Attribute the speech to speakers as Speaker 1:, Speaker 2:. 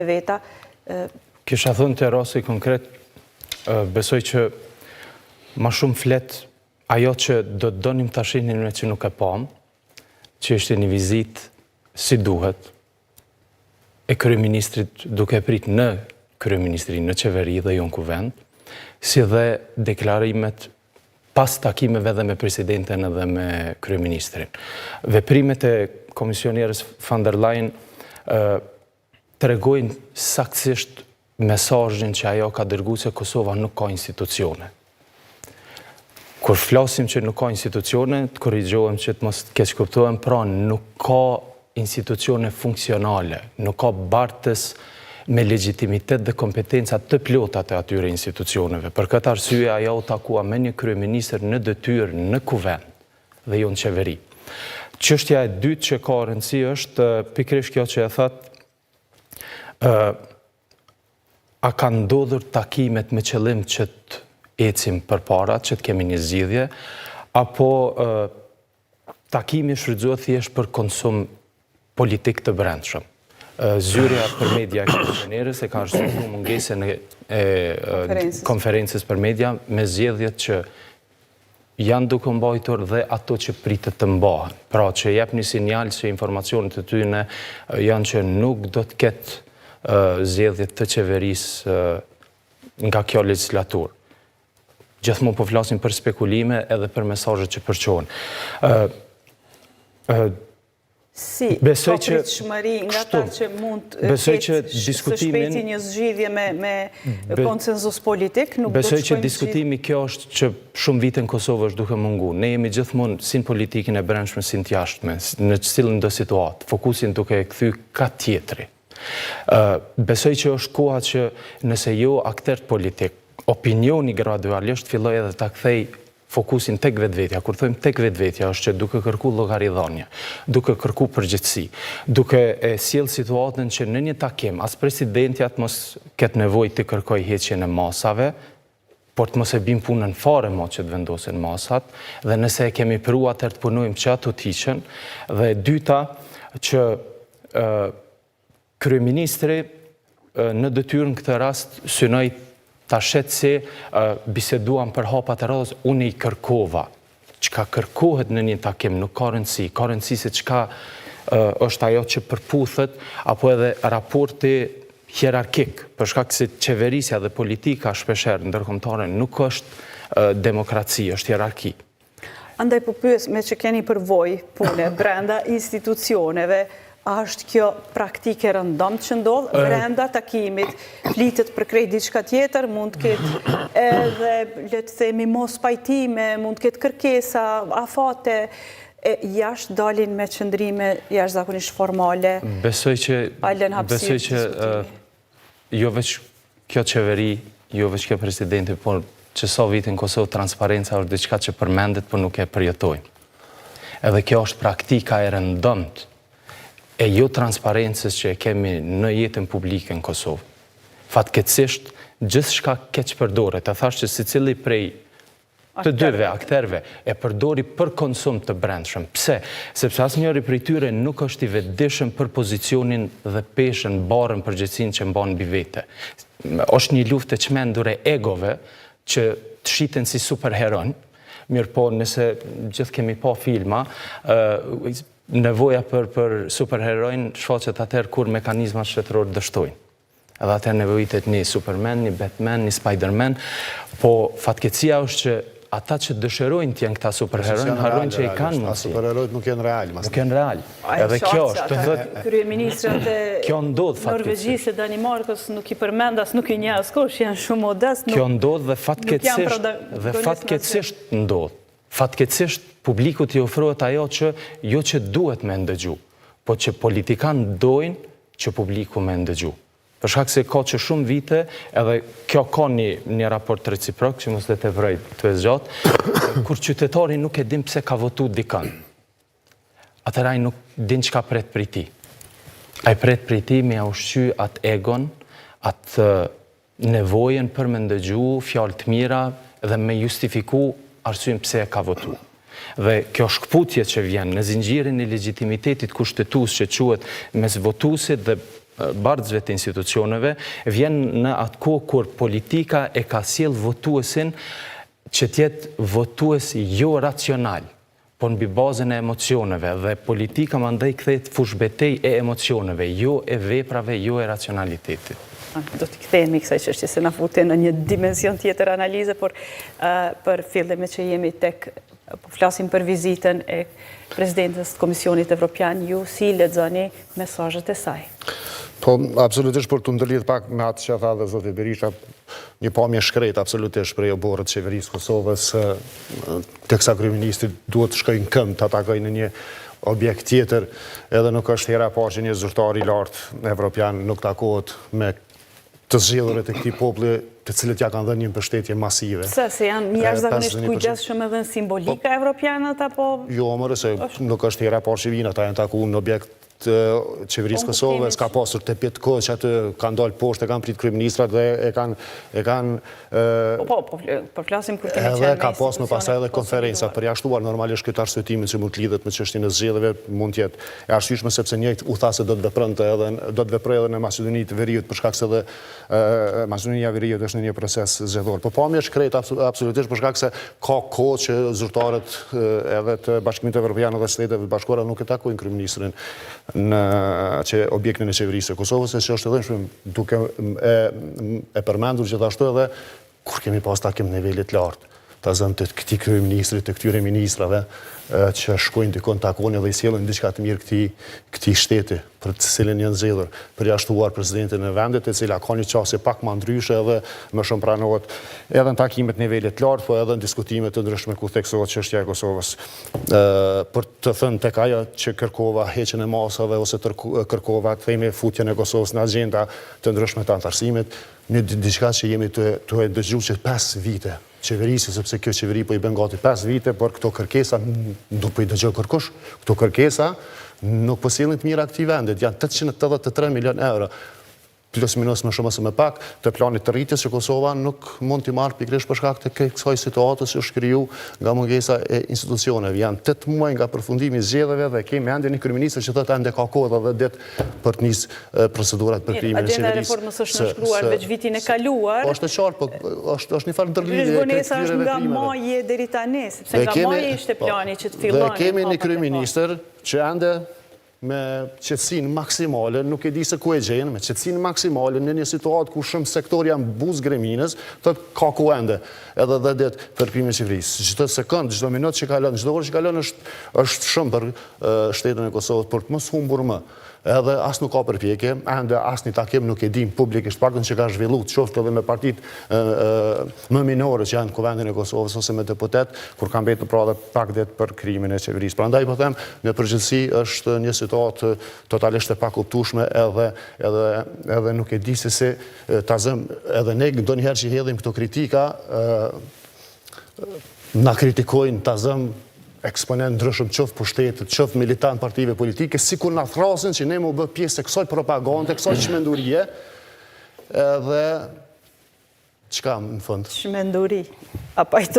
Speaker 1: veta.
Speaker 2: Kisha thënë te rasti konkret, besoj që ma shumë flet ajo që do të donim ta shihnim ne që nuk e pamë, që ishte një vizitë si duhet e kryeministrit duke prit në kryeministri në qeveri dhe jo në kuvend, si dhe deklarimet pas takimeve edhe me presidenten edhe me kryeministrin. Veprimet e komisionieres van der Leyen tregojnë saktësisht mesazhin që ajo ka dërgu se Kosova nuk ka institucione. Kur flasim që nuk ka institucione, të korrigjohem që të mos keqkuptohem, pra nuk ka institucione funksionale, nuk ka bartës me legjitimitet dhe kompetenca të plota të atyre institucioneve. Për këtë arsye ajo u takua me një kryeministër në detyrë në kuvend dhe jo në qeveri. Çështja e dytë që ka rëndësi është pikërisht kjo që e thatë, ë a kanë ndodhur takimet me qëllim që të ecim përpara, që të kemi një zgjidhje, apo ë takimi shfrytëzohet thjesht për konsum politik të brendshëm. Zyrja për media e komisioneres e ka arsyetuar mungesën e, e konferencës për media me zgjedhjet që janë duke mbajtur dhe ato që pritet të mbahen. Pra që jep një sinjal se informacionet e tyne janë që nuk do të ketë zgjedhje të qeverisë nga kjo legjislaturë. Gjithmonë po flasim për spekulime edhe për mesazhet që përçohen.
Speaker 1: Si, ka pritshmëri nga ta që mund të ketë së shpejti një zgjidhje me, me konsensus politik,
Speaker 2: nuk besoj që diskutimi kjo është që shumë vite në Kosovë është duke mungu. Ne jemi gjithmonë si në politikën e brendshme, si në të jashtme, në cilëndo situatë, fokusin duke e kthy ka tjetri. Besoj që është koha që nëse jo akterët politik, opinioni gradualisht filloi edhe ta kthej fokusin tek vetvetja. Kur thojmë tek vetvetja, është që duke kërku llogaridhënie, duke kërku përgjegjësi, duke e sjell situatën që në një takim as presidentja të mos ketë nevojë të kërkojë heqjen e masave, por të mos e bim punën fare mo që të vendosen masat, dhe nëse e kemi pru atëherë të punojmë që ato të hiqen, dhe e dyta që Kryeministri në detyrë në këtë rast synoi ta shet se biseduam për hapat e radhës, unë i kërkova. Çka kërkohet në një takim nuk ka rëndësi, ka rëndësi se çka është ajo që përputhet apo edhe raporti hierarkik, për shkak se qeverisja dhe politika shpeshherë ndërkombëtare nuk është demokraci, është hierarki.
Speaker 1: Andaj po pyes me që keni përvojë pune brenda institucioneve, a është kjo praktikë e rëndomtë që ndodh brenda takimit, flitet për krejt diçka tjetër, mund të ketë edhe, le të themi, mospajtime, mund të ketë kërkesa, afate, e jashtë dalin me qëndrime jashtëzakonisht formale,
Speaker 2: Besoj që pa lënë hapësirë besoj që Jo veç kjo qeveri, jo veç kjo presidente, por që sa vite në Kosovë transparenca është diçka që përmendet, por nuk e përjetojmë. Edhe kjo është praktika e rëndomtë e jo transparencës që e kemi në jetën publike në Kosovë. Fatkeqësisht, gjithçka keqpërdoret. E thashë që secili prej të dyve akterëve e përdori për konsum të brendshëm. Pse? Sepse asnjëri prej tyre nuk është i vetëdijshëm për pozicionin dhe peshën, barrën, përgjegjësinë që mban mbi vete. Është një luftë e çmendur e egove që të shiten si superheronj, mirëpo nëse gjithë kemi pa filma, nevoja për për superheronj shfaqet atëherë kur mekanizmat shtetërorë dështojnë. Edhe atëherë nevojitet një Superman, një Batman, një Spiderman, po fatkeqësia është që ata që dëshirojnë të jenë këta superheronj, harrojnë që i kanë
Speaker 3: mundësi. Superherojt nuk janë real,
Speaker 2: mas. Nuk janë real. Edhe kjo është,
Speaker 1: të thotë kryeministrat e kjo ndodh Norvegjisë e Danimarkës nuk i përmend as nuk i njeh askush, janë shumë modest,
Speaker 2: nuk Kjo ndodh dhe fatkeqësisht dhe fatkeqësisht ndodh. Fatkeqësisht publikut i ofrohet ajo që jo që duhet me ndëgju, po që politikanët dojnë që publiku me ndëgju. Për shkak se ka që shumë vite, edhe kjo ka një, një raport reciprok, që mos le të vroj të e zgjat, kur qytetari nuk e din pse ka votu dikën, atëherë ai nuk din çka pret prej tij. Ai pret prej tij me ja ushqy atë egon, atë nevojën për me ndëgju fjalë të mira dhe me justifiku arsyen pse e ka votu. Dhe kjo shkëputje që vjen në zinxhirin e legjitimitetit kushtetues që quhet mes votuesit dhe bartësve të institucioneve vjen në atë kohë kur politika e ka sjellë votuesin që të jetë votues jo racional, por mbi bazën e emocioneve dhe politika mandej kthehet fushëbetejë e emocioneve, jo e veprave, jo e racionalitetit.
Speaker 1: Do t'i kthehemi kësaj çështje se na fute në një dimension tjetër analize, por për fillim meqë jemi tek po flasim për vizitën e presidentes të Komisionit Evropian, ju si lexoni mesazhet e
Speaker 3: saj? Po, absolutisht për të ndërlidh pak me atë që tha dhe zoti Berisha, një pamje shkretë absolutisht prej oborrit të qeverisë së Kosovës, teksa kryeministri duhet të shkojë në këmbë ta takojë në një objekt tjetër, edhe nuk është hera e parë që një zyrtar i lartë evropian nuk takohet me të zgjedhurit e këtij populli, të cilët ja kanë dhënë një mbështetje
Speaker 1: masive. Pse, se janë jashtëzakonisht të kujdesshëm edhe në simbolika po, evropianët apo?
Speaker 3: Jo, more se nuk është hera e parë që vijnë, ata janë taku në objekt të qeverisë po, Kosovës, ka pasur të pjetë kohë që aty kanë dalë poshtë, e kanë pritë kryeministrat dhe e kanë... E kanë
Speaker 1: po, po, po, po flasim kur kemi qenë
Speaker 3: Edhe ka pas më pastaj edhe konferenca, përjashtuar normalisht këtë arsyetimin që mund të lidhet me çështjen e zgjedhjeve, mund të jetë e arsyeshme sepse njëjtë u tha se do të vepronte edhe do të veprojë edhe në Maqedoni të Veriut për shkak se edhe Maqedonia e Veriut është në një proces zgjedhor. Po pamje e shkretë absolutisht për shkak se ka kohë që zyrtarët edhe të Bashkimit Evropian edhe Shteteve të Bashkuara nuk e takojnë kryeministrin në që objektin e qeverisë së Kosovës, e që është e dhimbshme duke e, e përmendur gjithashtu edhe Kur kemi pas takim të nivelit të lartë, ta zëmë të këtij kryeministrit, të këtyre ministrave, që shkojnë dikun takojnë edhe i sjellin diçka të mirë këtij këtij shteti për të cilin janë zgjedhur, përjashtuar presidentin e vendit, e cila ka një qasje pak ma ndryshe edhe më shumë pranohet edhe në takime të nivelit të lartë, po edhe në diskutime të ndryshme ku theksohet çështja e Kosovës. Për të thënë tek ajo që kërkova heqjen e masave ose kërkova të themi futjen e Kosovës në agjenda të ndryshme të anëtarësimit, Një diçka që jemi tu e dëgju që 5 vite qeverisë, sepse kjo qeveri po i bën gati 5 vite, por këto kërkesa nuk po i dëgjon kërkush. Këto kërkesa nuk po sjellin të mira këtij vendit, janë 883 milion euro plus minus më shumë ose më pak, të planit të rritjes që Kosova nuk mund t'i marrë pikërisht për shkak të kësaj situatës që është kriju nga mungesa e institucioneve. Janë 8 muaj nga përfundimi i zgjedhjeve dhe kemi ende një kryeministër që thotë ende ka kohë dhe 10 ditë për të nisë procedurat për krijimin e qeverisë.
Speaker 1: Agjenda e reformës është nënshkruar veç vitin e kaluar.
Speaker 3: Po është e qartë, po është është një farë ndërlidhje e
Speaker 1: këtyre veprimeve. Është nga maji deri tani, sepse nga maji ishte po, plani që të
Speaker 3: fillonin. Dhe kemi një kryeministër që ende me qetësinë maksimale, nuk e di se ku e gjen, me qetësinë maksimale në një situatë ku shumë sektorë janë buzë greminës, thotë ka kohë ende, edhe 10 ditë për krijimin e qeverisë. Çdo sekond, çdo minutë që kalon, çdo orë që kalon është është shumë për shtetin e Kosovës për të mos humbur më. Edhe as nuk ka përpjekje, ende asnjë takim nuk e dimë publikisht, të paktën që ka zhvillu, qoftë edhe me partitë më minore që janë në Kuvendin e Kosovës ose me deputet, kur ka mbetur pra edhe pak ditë për krijimin e qeverisë. Prandaj po them, në përgjithësi është një situatë totalisht e pakuptueshme edhe edhe edhe nuk e di se si ta zëm edhe ne ndonjëherë që hedhim këto kritika na kritikojnë ta zëm eksponentë ndryshëm qoftë pushtetit, qoftë militantë partive politike, sikur na thrasin që ne me u bë pjesë e kësaj propagande, kësaj çmendurie, edhe çka në
Speaker 1: fund? Çmenduri. A pajto?